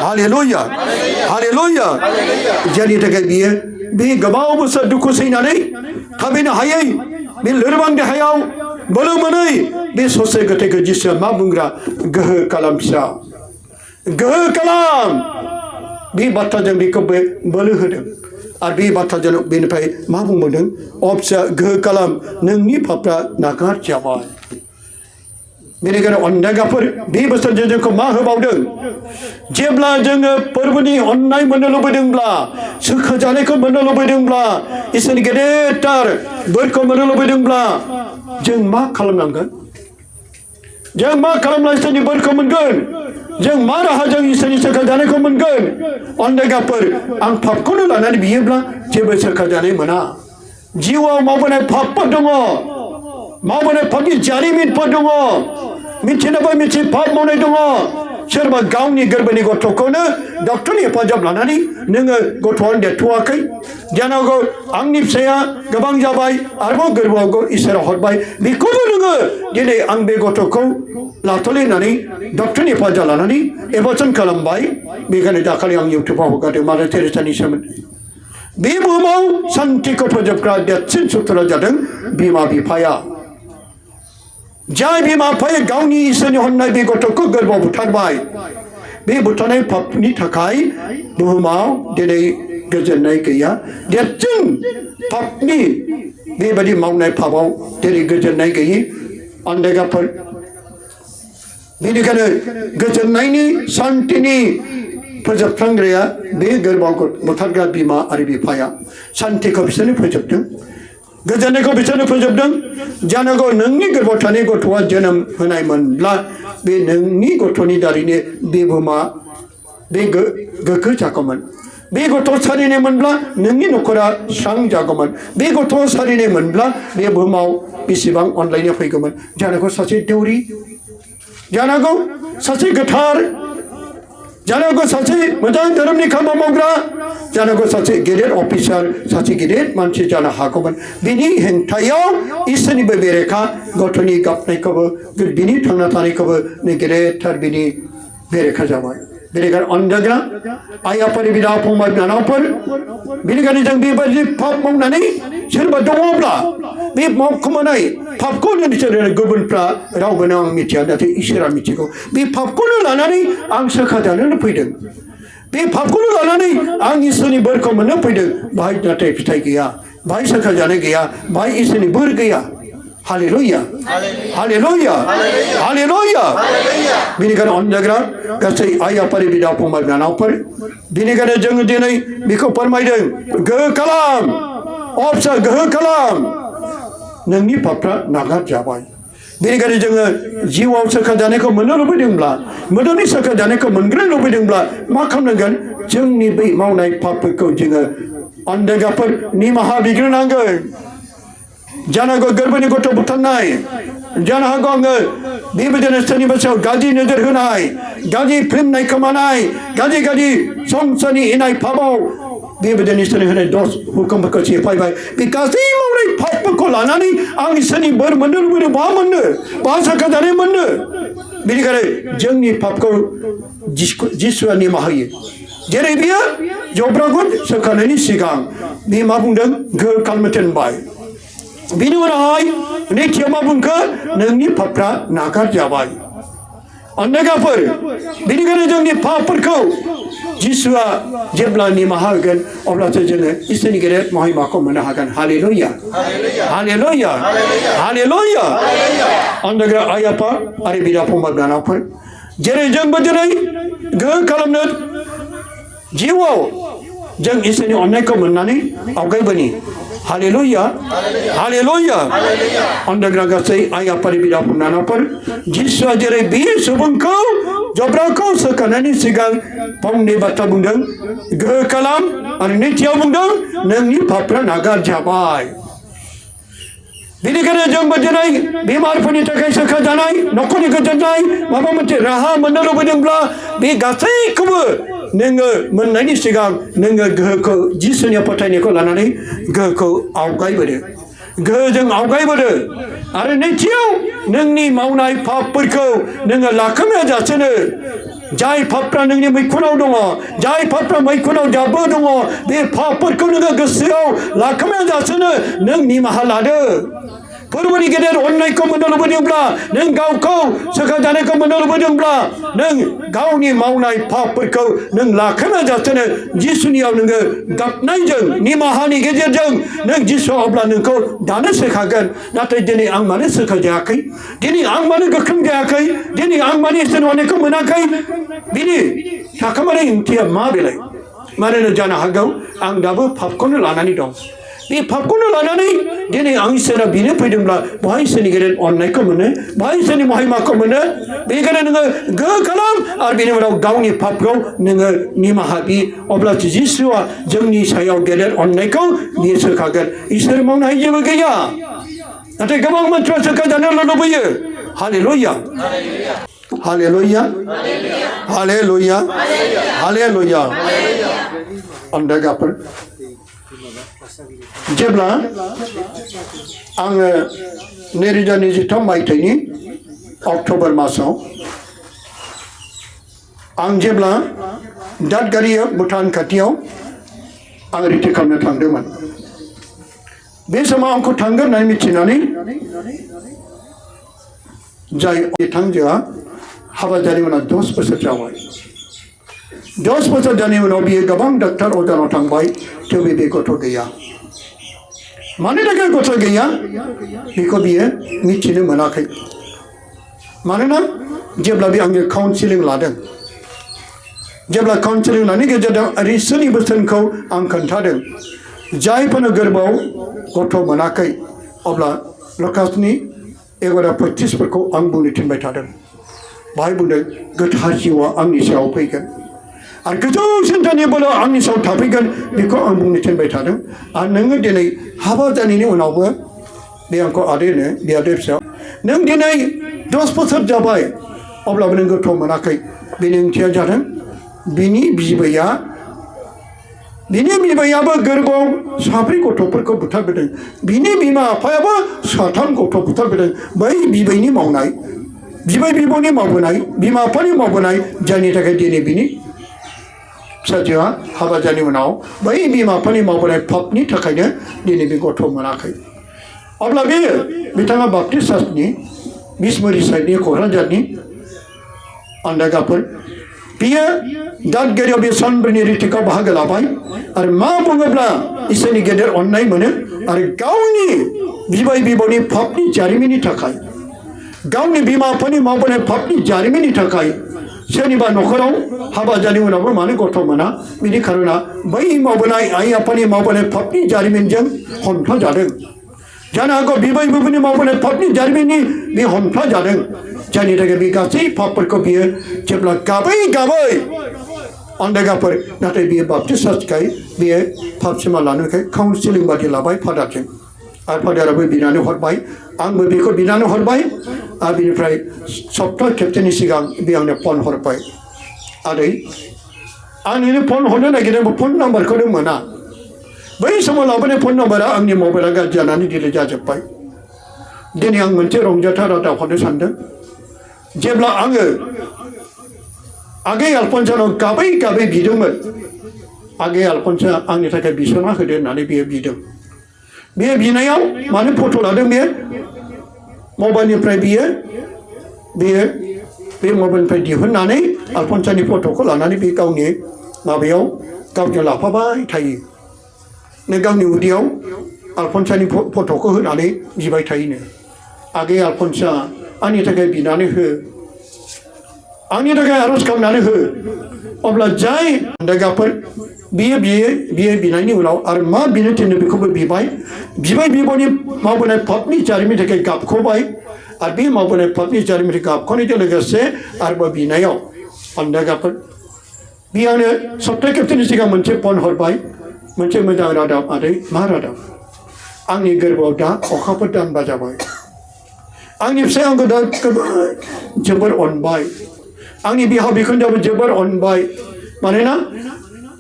hallelujah hallelujah जायनि थाखाय बियो बे गोबाव बोसोर दुखु सैनानै थाबैनो हायै बे लोरबां देहायाव बोलो मोनै बे ससे गोथैखौ जिसुआ मा बुंग्रा गोहो खालाम फिसा गोहो खालाम बे बाथ्राजों बेखौ बोलो होदों आरो बे बाथ्राजों बेनिफ्राय मा बुंबावदों अ फिसा गोहो खालाम नोंनि पापफ्रा नागारजाबाय बेनिखायनो अननायगाफोर बे बोसोरजों जोंखौ मा होबावदों जेब्ला जोङो फोरबोनि अननाय मोननो लुबैदोंब्ला सोखाजानायखौ मोननो लुबैदोंब्ला इसोरनि गेदेरथार बोरखौ मोननो लुबैदोंब्ला जों मा खालामनांगोन जों मा खालामब्ला इसोरनि बोरखौ मोनगोन जों मा राहाजों इसोरनि सोखाजानायखौ मोनगोन अननायगाफोर आं पापखौनो लानानै बियोब्ला जेबो सोखाजानाय मोना जिउआव मावबोनाय पापफोर दङ मावबोनाय पापनि जारिमिनफोर दङ मिथिनोबो मिथि पाप मावनाय दङ सोरबा गावनि गोरबोनि गथ'खौनो डक्टरनि हेफाजाब लानानै नोङो गथ'आ देरथ'वाखै जानो हागौ आंनि फिसाया गोबां जाबाय आरोबाव गोरबोआव इसोरा हरबाय बेखौबो नोङो दिनै आं बे गथ'खौ लाथ'ले होननानै डक्टरनि हेफाजाब लानानै एबर्सन खालामबाय बेखायनो दाखालि आं इउटुबाव हगारदों मादार टेरेसानि सोमोन्दै बे बुहुमाव सान्थिखौ फोजोबग्रा देरसिन सुथुरा जादों बिमा बिफाया जाय बिमा बिफाया गावनि इसोरनि हरनाय बे गथ'खौ गोरबोआव बुथारबाय बे बुथारनाय पापनि थाखाय बुहुमाव दिनै गोजोननाय गैया देरसिन पापनि बेबायदि मावनाय पापाव दिनै गोजोननाय गैयि अननायगाफोर बेनिखायनो गोजोननायनि सान्थिनि फोजोबस्रांग्राया बे गोरबोआव बुथारग्रा बिमा आरो बिफाया सान्थिखौ बिसोरनो फोजोबदों गोजोननायखौ बिसोरनो फोजोबदों जानांगौ नोंनि गोरबोआव थानाय गथ'आ जोनोम होनायमोनब्ला बे नोंनि गथ'नि दारैनो बे बुहुमा बे गोग्गो जागौमोन बे गथ' सारिनाय मोनब्ला नोंनि न'खरा स्रां जागौमोन बे गथ' सारिनाय मोनब्ला बे बुहुमाव बेसेबां अनलायनाय फैगौमोन जानांगौ सासे दौरि जानांगौ सासे गोथार जानांगौ सासे मोजां धोरोमनि खामानि मावग्रा जानांगौ सासे गेदेर अफिसार सासे गेदेर मानसि जानो हागौमोन बिनि हेंथायाव इसोरनिबो बेरेखा गथ'नि गाबनायखौबो बिनि थांना थानायखौबो गेदेरथार बिनि बेरेखा जाबाय बेनिखायनो अनजाग्रा आइ आफानि बिदा फंबाय बिनानावफोर बेनिखायनो जों बेबायदि पाप मावनानै सोरबा दङब्ला बे मावखुमानाय पापखौ नोंसोरो गुबुनफ्रा रावबो आं मिथिया नाथाय इसोरा मिथिगौ बे पापखौनो लानानै आं सोखाजानो फैदों बे पापखौनो लानानै आं इसोरनि बोरखौ मोननो फैदों बाहाय नाथाय फिथाइ गैया बाहाय सोखाजानाय गैया बाहाय इसोरनि बोर गैया हालेलुया हालेलुया हालेलुया बेनिखायनो अनजाग्रा गासै आइ आफानि बिदा फंबाय बिनानावफोर बेनिखायनो जोङो दिनै बेखौ फोरमायदों गोहो खालाम अफिसा गोहो खालाम नोंनि पापफ्रा नागारजाबाय बेनिखायनो जोङो जिउआव सोखाजानायखौ मोननो लुबैदोंब्ला मोदोमनि सोखाजानायखौ मोनग्रो लुबैदोंब्ला मा खालामनांगोन जोंनि बै मावनाय पापफोरखौ जोङो अनजाग्राफोर निमाहा बिग्रोनांगोन जानांगौ गोरबोनि गथ' बुथारनाय जानो हागौ आङो बेबायदिनो सोरनिबा सायाव गाज्रि नोजोर होनाय गाज्रि फिल्म नायखोमानाय गाज्रि संसारनि इनाय पापाव बेबायदिनो इसोरनि होनाय दस हुकुमफोरखौ सिफायबाय बे गासै मावनाय पापफोरखौ लानानै आं इसोरनि बोर मोननो लुबैदों बहा मोननो बहा सोखाजानाय मोननो बेनिखायनो जोंनि पापखौ जिसुआ निमाहा होयो जेरै बियो जब्राखौ सोखानायनि सिगां बे मा बुंदों गोहो खालामनो थिनबाय बिनि उनावहाय नैथियाव मा बुंखो नोंनि पापफ्रा नागारजाबाय अननायगाफोर बेनिखायनो जोंनि पापफोरखौ जिसुआ जेब्ला निमाहा होगोन अब्लासो जोङो इसोरनि गेदेर महिमाखौ मोननो हागोन हालेलुया हालेलुया हालेलुया अननायग्रा आइ आफा आरो बिदा फंबाय बिनानावफोर जेरै जोंबो दिनै गोहो खालामनो जिउआव जों इसोरनि अननायखौ मोननानै आवगायबोनि हालेलुया हालेलुया अनजाग्रा गासै आइ आफानि बिदा फंबायफोर जिसुआ जेरै बे सुबुंखौ जब्राखौ सोखानायनि सिगां फंनै बाथ्रा बुंदों गोहो खालाम आरो नैथियाव बुंदों नोंनि पापफ्रा नागारजाबाय बेनिखायनो जोंबो दिनै बेमारफोरनि थाखाय सोखाजानाय न'खरनि गोजोननाय माबा मोनसे राहा मोननो लुबैदोंब्ला बे गासैखौबो नोङो मोननायनि सिगां नोङो गोहोखौ जिसुनि फोथायनायखौ लानानै गोहोखौ आवगायबोदो गोहोजों आवगायबोदो आरो नैथियाव नोंनि मावनाय पापफोरखौ नोङो लाखोमायाजासेनो जाय पापफ्रा नोंनि मैखुनाव दङ जाय पापफ्रा मैखुनाव दाबो दङ बे पापफोरखौ नोङो गोसोआव लाखोमायाजासेनो नों निमाहा लादो फोरबोनि गेदेर अननायखौ मोननो लुबैदोंब्ला नों गावखौ सोखाजानायखौ मोननो लुबैदोंब्ला नों गावनि मावनाय पापफोरखौ नों लाखोमायाजासेनो जिसुनियाव नोङो गाबनायजों निमाहानि गेजेरजों नों जिसुआ अब्ला नोंखौ दानो सोखागोन नाथाय दिनै आं मानो सोखाजायाखै दिनै आं मानो गोख्रों जायाखै दिनै आं मानो इसोरनि अननायखौ मोनाखै बिनि थाखोमानाय ओंथिया मा बेलाय मानोना जानो हागौ आं दाबो पापखौनो लानानै दं बे पापखौनो लानानै दिनै आं इसोरा बिनो फैदोंब्ला बहाय इसोरनि गेदेर अननायखौ मोनो बहाय इसोरनि महिमाखौ मोनो बेनिखायनो नोङो गोहो खालाम आरो बेनि उनाव गावनि पापखौ नोङो निमाहा बि अब्लासो जिसुआ जोंनि सायाव गेदेर अननायखौ बियो सोखागोन इसोर मावनाय जेबो गैया नाथाय गोबां मानसिफ्रा सोखाजानो लुबैयो हालेलुया हालेलुया हालेलुया हालेलुया अन्दागाफोर जेब्ला आङो 2023 मायथाइनि अक्ट'बर मासाव आं जेब्ला दादगारि भुटान खाथियाव आं रिट्रिट खालामनो थांदोंमोन बे समाव आंखौ थांगोन होननानै मिथिनानै जाय बिथांजोआ हाबा जानायनि उनाव 10 बोसोर जाबाय 10 बोसोर जानायनि उनाव बियो गोबां डाक्टार अजानाव थांबाय थेवबो बे गथ' गैया मानि थाखाय गथ' गैया बेखौ बियो मिथिनो मोनाखै मानोना जेब्ला बे आंनि काउन्सिलिं लादों जेब्ला काउन्सिलिं लानायनि गेजेरजों इसोरनि बोसोनखौ आं खोन्थादों जायफोरनो गोरबोआव गथ' मोनाखै अब्ला लकासनि 11:25 आं बुंनो थिनबाय थादों बाहाय बुंदों गोथार जिउआ आंनि सायाव फैगोन आरो गोजौ सिन्थानि बोलो आंनि सायाव थाफैगोन बेखौ आं बुंनो थिनबाय थादों आरो नोङो दिनै हाबा जानायनि उनावबो बे आंखौ आदैनो बियादै फिसायाव नों दिनै 10 बोसोर जाबाय अब्लाबो नों गथ' मोनाखै बेनि ओंथिया जादों बिनि बिबायाबो गोरबोआव 7 गथ'फोरखौ बुथारबोदों बिनि बिमा बिफायाबो 7 गथ' बुथारबोदों बै बिबैनि मावनाय बिबै बिबौनि मावबोनाय बिमा बिफानि मावबोनाय जायनि थाखाय दिनै बिनि फिसाजोआ हाबा जानायनि उनाव बै बिमा बिफानि मावबोनाय पापनि थाखायनो दिनै बे गथ' मोनाखै अब्ला बिथाङा बाप्टिस्ट चार्चनि बिसमुरि साइडनि क'क्राझारनि आन्दागाफोर बियो दादगारियाव बे सानब्रैनि रिट्रिटआव बाहागो लाबाय आरो मा बुङोब्ला इसोरनि गेदेर अननाय मोनो आरो गावनि बिबै बिबौनि पापनि जारिमिननि थाखाय गावनि बिमा बिफानि मावबोनाय पापनि जारिमिननि थाखाय सोरनिबा न'खराव हाबा जानायनि उनावबो मानो गथ' मोना बिनि खारना बै मावबोनाय आइ आफानि मावबोनाय पापनि जारिमिनजों हमथा जादों जानो हागौ बिबै बिबौनि मावबोनाय पापनि जारिमिननि बे हमथा जादों जायनि थाखाय बे गासै पापफोरखौ बियो जेब्ला गाबै अन्दागाफोर नाथाय बियो बाप्टिस्ट चार्चखाय बियो पाप सिमा लानोखाय काउन्सिलिं बादि लाबाय फादारजों आरो फादाराबो बिनानै हरबाय आंबो बेखौ बिनानै हरबाय आरो बिनिफ्राय सप्ता खेबसेनि सिगां बे आंनो फन हरबाय आदै आं नोंनो फन हरनो नागिरदों फन नाम्बारखौनो मोना बै समाव लाबोनाय फन नाम्बारा आंनि मबाइला गाज्रि जानानै डिलिट जाजोब्बाय दिनै आं मोनसे रंजाथाव रादाब हरनो सानदों जेब्ला आङो आगै आलफनसानाव गाबै बिदोंमोन आगै आलफनसा आंनि थाखाय बिसना होदो होननानै बियो बिदों बे बिनायाव मानो फट' लादों बे मबाइलनिफ्राय बियो बे मबाइलनिफ्राय दिहुननानै आलफनसानि फट'खौ लानानै बे गावनि माबायाव गावजों लाफाबाय थायो नों गावनि उदैयाव आलफनसानि फट'खौ होनानै बिबाय थायोनो आगै आलफनसा आंनि थाखाय बिनानै हो आंनि थाखाय आर'ज खालामनानै हो अब्ला जाय दागाफोर बियो बिनायनि उनाव आरो मा बिनो थिनो बेखौबो बिबाय बिबौनि मावबोनाय पापनि जारिमिननि थाखाय गाबख'बाय आरो बे मावबोनाय पापनि जारिमिननि गाबख'नायजों लोगोसे आरोबाव बिनायाव दागाफोर बियानो सप्ता खेबसेनि सिगां मोनसे फन हरबाय मोनसे मोजां रादाब आदै मा रादाब आंनि गोरबोआव दा अखाफोर दानबा जाबाय आंनि फिसाय आंखौ दा जोबोर अनबाय आंनि बिहाव बिखुनजोआबो जोबोर अनबाय मानोना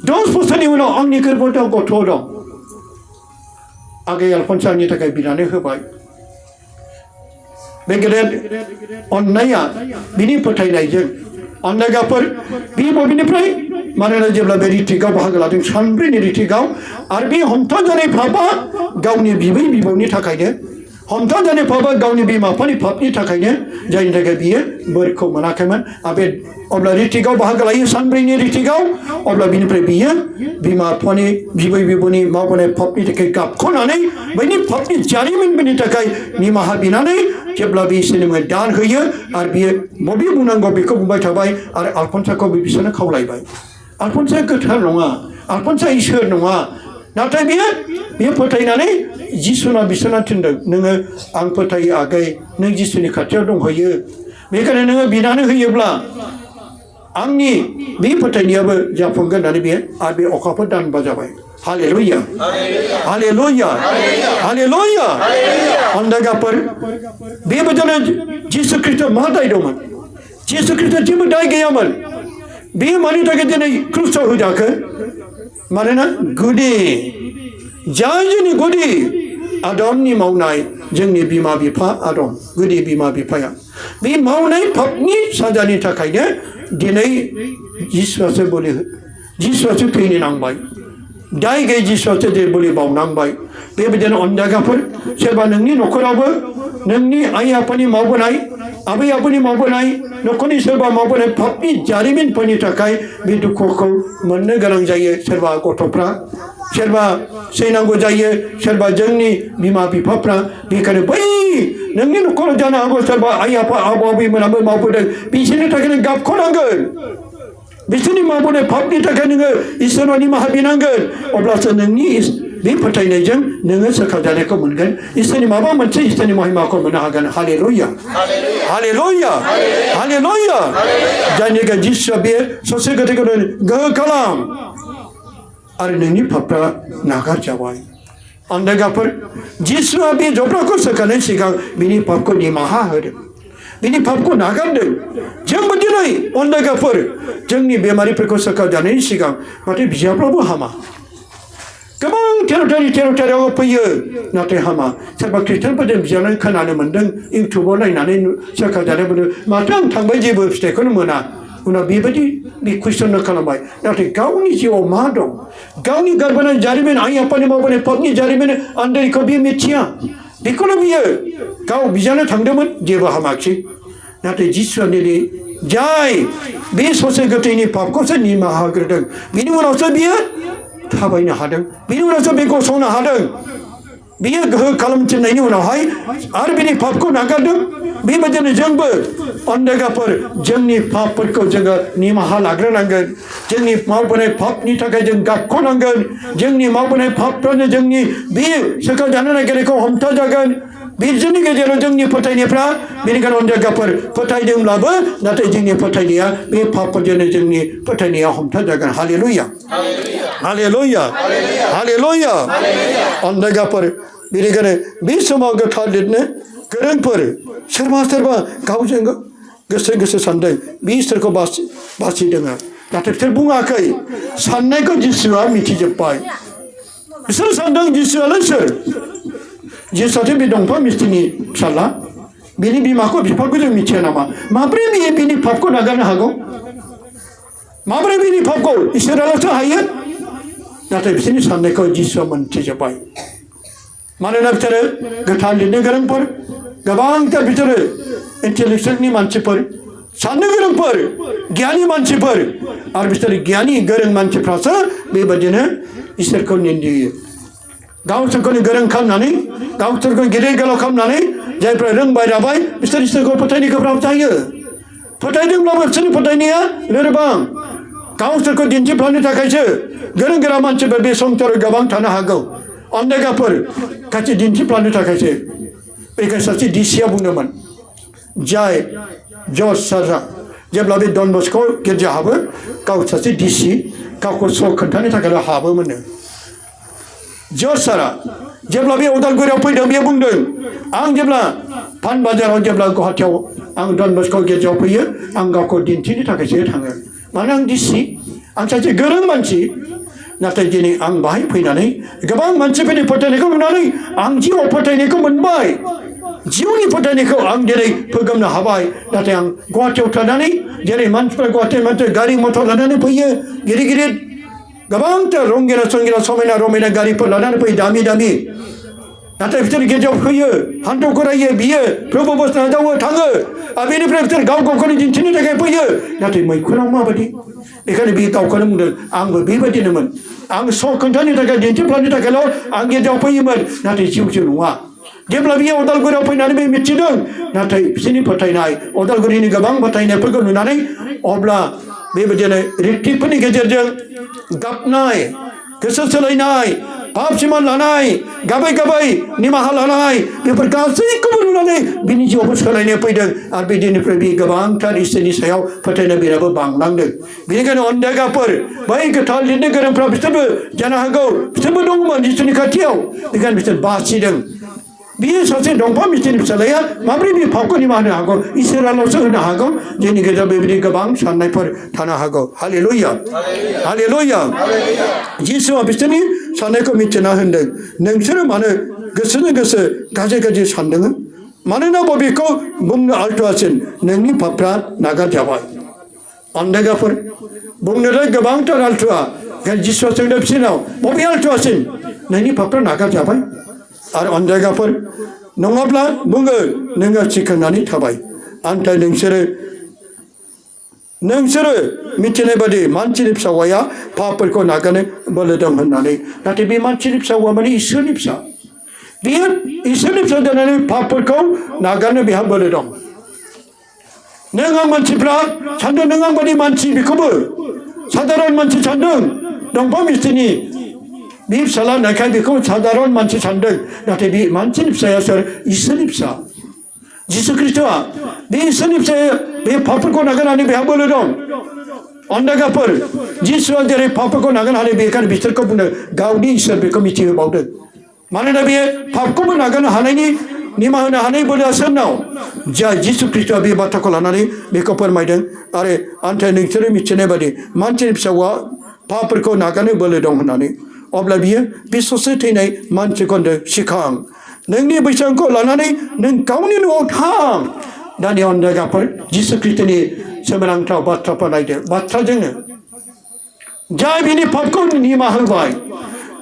10 बोसोरनि उनाव आंनि गोरबोआव दा गथ' दं आगै आलफनसानि थाखाय बिनानै होबाय बे गेदेर अननाया बिनि फोथायनायजों अन्नागाफोर बे बबेनिफ्राय मानोना जेब्ला बे रिट्रिकआव बाहागो लादों सानब्रैनि रिट्रिकआव आरो बे हमथाजानाय पापआ गावनि बिबै बिबौनि थाखायनो हमथाजानाय पापआ गावनि बिमा बिफानि पापनि थाखायनो जायनि थाखाय बियो बोरखौ मोनाखैमोन आरो बे अब्ला रिट्रिकआव बाहागो लायो सानब्रैनि रिट्रिकआव अब्ला बिनिफ्राय बियो बिमा बिफानि बिबै बिबौनि मावबोनाय पापनि थाखाय गाबख'नानै बैनि पापनि जारिमिनफोरनि थाखाय निमाहा बिनानै जेब्ला बे इसोरनि दान होयो आरो बियो बबे बुंनांगौ बेखौ बुंबाय थाबाय आरो आलफन्साखौ बिसोरनो खावलायबाय आलफन्साया गोथार नङा आलफन्साया इसोर नङा नाथाय बियो फोथायनानै जिसुना बिसोरना थिनदों नोङो आं फोथायो आगै नों जिसुनि खाथियाव दंहैयो बेखायनो नोङो बिनानै होयोब्ला आंनि बे फोथायनायाबो जाफुंगोन होननानै बियो आरो बे अखाफोर दानबा जाबाय हालेलुया हालेलुया हालेलुया अन्दागाफोर बेबायदिनो जिसु ख्रिस्ट' मा दाय दंमोन जिसु ख्रिस्ट' जेबो दाय गैयामोन बे मानि थाखाय दिनै क्रुसाव होजाखो मानोना गुदि जाय जोंनि गुदि आदमनि मावनाय जोंनि बिमा बिफा आदम गुदि बिमा बिफाया बे मावनाय पापनि साजानि थाखायनो दिनै जिसुआसो थैनो नांबाय दाय गैयै जिसुआसो जे बोलि बावनांबाय बेबायदिनो अन्दागाफोर सोरबा नोंनि न'खरावबो नोंनि आइ आफानि मावबोनाय आबै आबौनि मावबोनाय न'खरनि सोरबा मावबोनाय पापनि जारिमिनफोरनि थाखाय बे दुखुखौ मोननो गोनां जायो सोरबा गथ'फ्रा सोरबा सैनांगौ जायो सोरबा जोंनि बिमा बिफाफ्रा बेखायनो बै नोंनि न'खराव जानो हागौ सोरबा आइ आफा आबौ आबैमोनाबो मावबोदों बिसोरनि थाखायनो गाबख'नांगोन बिसोरनि मावबोनाय पापनि थाखाय नोङो इसोरनाव निमाहा बिनांगोन अब्लासो नोंनि बे फोथायनायजों नोङो सोखाजानायखौ मोनगोन इसोरनि माबा मोनसे इसोरनि महिमाखौ मोननो हागोन हालेलुया हालेलुया हालेलुया जायनि थाखाय जिसुआ बे ससे गोथैखौ गोहो खालाम आरो नोंनि पापफ्रा नागारजाबाय अन्दागाफोर जिसुआ बे जब्राखौ सोखानायनि सिगां बिनि पापखौ निमाहा होदों बिनि पापखौ नागारदों जोंबो दिनै अन्दागाफोर जोंनि बेमारिफोरखौ सोखाजानायनि सिगां नाथाय बिजाबफ्रावबो हामा गोबां टेरिटरियाव फैयो नाथाय हामा सोरबा ख्रिस्टानफोरजों बिजाबनानै खोनानो मोन्दों इउटुबाव नायनानै सोखाजानाय मोन्दों माथो आं थांबाय जेबो फिथाइखौनो मोना उनाव बेबायदि बे कुइसननो खालामबाय नाथाय गावनि जिउआव मा दं गावनि गारबोनाय जारिमिन आइ आफानि मावबोनाय पापनि जारिमिन आन्दायखौ बियो मिथिया बेखौनो बियो गाव बिजानो थांदोंमोन जेबो हामाखिसै नाथाय जिसुआ दिनै जाय बे ससे गोथैनि पापखौसो निमाहा होग्रोदों बिनि उनावसो बियो थाबायनो हादों बिनि उनावसो बे गसंनो हादों बियो गोहो खालामफिननायनि उनावहाय आरो बिनि पापखौ नागारदों बेबायदिनो जोंबो अन्दागाफोर जोंनि पापफोरखौ जोङो निमाहा लाग्रोनांगोन जोंनि मावबोनाय पापनि थाखाय जों गाबख'नांगोन जोंनि मावबोनाय पापफ्रानो जोंनि बे सोखाजानो नागिरनायखौ हमथाजागोन बिसोरनि गेजेराव जोंनि फोथायनायफ्रा बेनिखायनो अन्दागाफोर फोथायदोंब्लाबो नाथाय जोंनि फोथायनाया बे पापफोरजोंनो जोंनि फोथायनाया हमथाजागोन हालेलुया हालेलुया हालेलुया अन्दागाफोर बेनिखायनो बे समाव गोथार लिरनो गोरोंफोर सोरबा सोरबा गावजों गोसो सानदों बे इसोरखौ बासिदों नाथाय बिसोर बुङाखै साननायखौ जिसुआ मिथिजोब्बाय बिसोर सानदों जिसुआलाय सोर जिसुआथ' बे दंफां मिस्टिनि फिसाला बिनि बिमाखौ बिफाखौ जों मिथिया नामा माब्रै बियो बिनि पापखौ नागारनो हागौ माब्रै बिनि पापखौ इसोराल'सो हायो नाथाय बिसोरनि साननायखौ जिसुआ मोनथिजोब्बाय मानोना बिसोरो गोथार लिरनो गोरोंफोर गोबांथार बिसोरो इन्टेलेक्सुवेलनि मानसिफोर साननो गोरोंफोर गियानि मानसिफोर आरो बिसोर गियानि गोरों मानसिफ्रासो बेबायदिनो इसोरखौ निन्दियो गावसोरखौनो गोरों खालामनानै गावसोरखौ गेदेर गोलाव खालामनानै जायफ्रा रोंबाय राबाय बिसोर इसोरखौ फोथायनो गोब्राब जायो फोथायदोंब्लाबो बिसोरनि फोथायनाया लोरबां गावसोरखौ दिन्थिफ्लानो थाखायसो गोरों गोरा मानसिफोर बे संसाराव गोबां थानो हागौ अन्दागाफोर गासै दिन्थिफ्लानो थाखायसो बेखायनो सासे डिसिया बुंदोंमोन जाय जर्ज सारआ जेब्ला बे डन बस्क' गिर्जा हाबो गाव सासे डिसि गावखौ स' खोन्थानो थाखायल' हाबोमोननो जर्ज सारआ जेब्ला बे उदालगुरियाव फैदों बेयो बुंदों आं जेब्ला पान बाजाराव जेब्ला गुवाहाटियाव आं डन बस्क' गिर्जायाव फैयो आं गावखौ दिन्थिनो थाखायसो थाङो मानो आं डिसि आं सासे गोरों मानसि नाथाय दिनै आं बाहाय फैनानै गोबां मानसिफोरनि फोथायनायखौ नुनानै आं जिउआव फोथायनायखौ मोनबाय जिउनि फोथायनायखौ आं दिनै फोगोमनो हाबाय नाथाय आं गुवाहाटियाव थानानै जेरै मानसिफ्रा गुवाहाटियाव मानसिफ्रा गारि मथर लानानै फैयो गिदिर गिदिर गोबांथार रंगिना संगिना समायना रमायना गारिफोर लानानै फैयो दामि दामि नाथाय बिसोर गेजेराव फैयो हान्थु खरायो बियो प्रभु बोसोन नाजावो थाङो आरो बेनिफ्राय बिसोर गाव गावखौनो दिन्थिनो थाखाय फैयो नाथाय मैखुनाव माबायदि बेखायनो बे गावखौनो बुंदों आंबो बेबायदिनोमोन आं स' खोन्थानो थाखाय दिन्थिफ्लानो थाखायल' आं गेजेराव फैयोमोन नाथाय जिउजों नङा जेब्ला बियो अदालगुरियाव फैनानै बे मिथिदों नाथाय बिसोरनि फोथायनाय अदालगुरिनि गोबां फोथायनायफोरखौ नुनानै अब्ला बेबायदिनो रिक्तिफोरनि गेजेरजों गाबनाय गोसो सोलायनाय पाप सिमान लानाय गाबै गाबै निमाहा लानाय बेफोर गासैखौबो नुनानै बिनि जिउआवबो सोलायनाय फैदों आरो बिदिनिफ्राय बे गोबांथार इसोरनि सायाव फोथायनाय बेराबो बांलांदों बेनिखायनो अन्दायगाफोर बै गोथार लिरनो गोरोंफ्रा बिसोरबो जानो हागौ बिसोरबो दंमोन इसोरनि खाथियाव बेखायनो बिसोर बासिदों बियो सासे दंफां मिस्ट्रिनि फिसालाया माबोरै बे फावखौ निमाहा होनो हागौ इसोराल'सो होनो हागौ जोंनि गेजेराव बेबायदि गोबां साननायफोर थानो हागौ हालेलुया हालेलुया जिसुआ बिसोरनि साननायखौ मिथिना होनदों नोंसोरो मानो गोसोनो गोसो गाज्रि गाज्रि सानदों मानोना बबेखौ बुंनो आल्थुआसिन नोंनि पापफ्रा नागारजाबाय अन्दायगाफोर बुंनोलाय गोबांथार आल्थुआ जिसुआ सोंदों बिसोरनाव बबे आल्थुआसिन नोंनि पापफ्रा नागारजाबाय आरो अन्दायगाफोर नङाब्ला बुङो नोङो सिखांनानै थाबाय आन्थाय नोंसोरो मिथिनाय बादि मानसिनि फिसाया पापफोरखौ नागारनो बोलो दं होननानै नाथाय बे मानसिनि फिसाया माने इसोरनि फिसा बेयो इसोरनि फिसा जानानै पापफोरखौ नागारनो बेहा बोलो दं नों आं मानसिफ्रा सानदों नों आं बादि मानसि बेखौबो साधारन मानसि सानदों दंफां मिस्ट्रिनि बे फिसाला होननायखाय बेखौ साधारन मानसि सानदों नाथाय बे मानसिनि फिसाया सोर इसोरनि फिसा जिसु ख्रिस्ट'आ बे इसोरनि फिसाया बे पापफोरखौ नागारनानै बेहा बोलो दं अन्दायगाफोर जिसुआ जेरै पापफोरखौ नागारनो हानाय बेखायनो बिसोरखौ बुंनो गावनि इसोर बेखौ मिथिहोबावदों मानोना बे पापखौबो नागारनो हानायनि निमाहा होनो हानाय बोलोआ सोरनाव जा जिसु ख्रिस्ट'आ बे बाथ्राखौ लानानै बेखौ फोरमायदों आरो आन्थाय नोंसोरो मिथिनाय बादि मानसिनि फिसाया पापफोरखौ नागारनो बोलो दं होननानै अब्ला बियो बे ससे थैनाय मानसिखौ सिखां नोंनि बैसांखौ लानानै नों गावनि न'आव थां दानि अन्दायगाफोर जिसु ख्रिस्ट'नि सोमोनांथाव बाथ्राफोर नायदो बाथ्राजोंनो जाय बिनि पापखौ निमाहा होबाय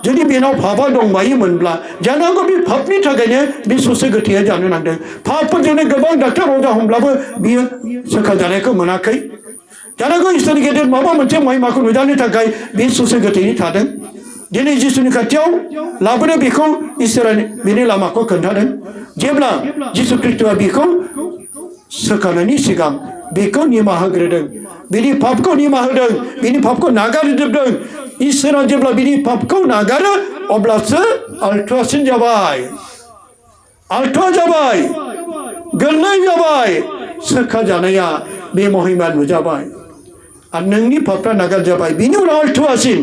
जुदि बेनाव पापा दंबायोमोनब्ला जानो हागौ बे पापनि थाखायनो बे ससे गोथैया जानो नांदों पापफोरजोंनो गोबां डाक्टार अजा हमब्लाबो बियो सोखाजानायखौ मोनाखै जानो हागौ इसोरनि गेदेर माबा मोनसे महिमाखौ नुजानो थाखाय बे ससे गोथैनि थादों दिनै जिसुनि खाथियाव लाबोनो बेखौ इसोरा बेनि लामाखौ खोन्थादों जेब्ला जिसु ख्रिस्ट'आ बेखौ सोखानायनि सिगां बेखौ निमाहा होग्रोदों बिनि पापखौ निमाहा होदों बिनि पापखौ नागारजोबदों इसोरा जेब्ला बिनि पापखौ नागारो अब्लासो आल्थुआसिन जाबाय आल्थुआ जाबाय गोरलै जाबाय सोखा जानाया बे महिमा नुजाबाय आरो नोंनि पापफ्रा नागारजाबाय बिनि उनाव आल्थुआसिन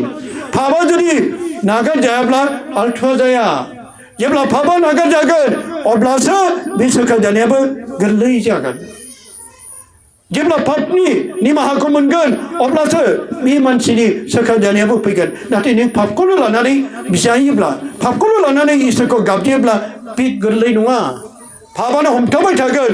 पापा जुदि नागारजायाब्ला आल्थुआ जाया जेब्ला पापा नागारजागोन अब्लासो बे सोखा जानायाबो गोरलै जागोन जेब्ला पापनि निमाहाखौ मोनगोन अब्लासो बे मानसिनि सोखा जानायाबो फैगोन नाथाय नों पापखौनो लानानै बिजायोब्ला पापखौनो लानानै इसोरखौ गाबज्रियोब्ला बे गोरलै नङा पापानो हमथाबाय थागोन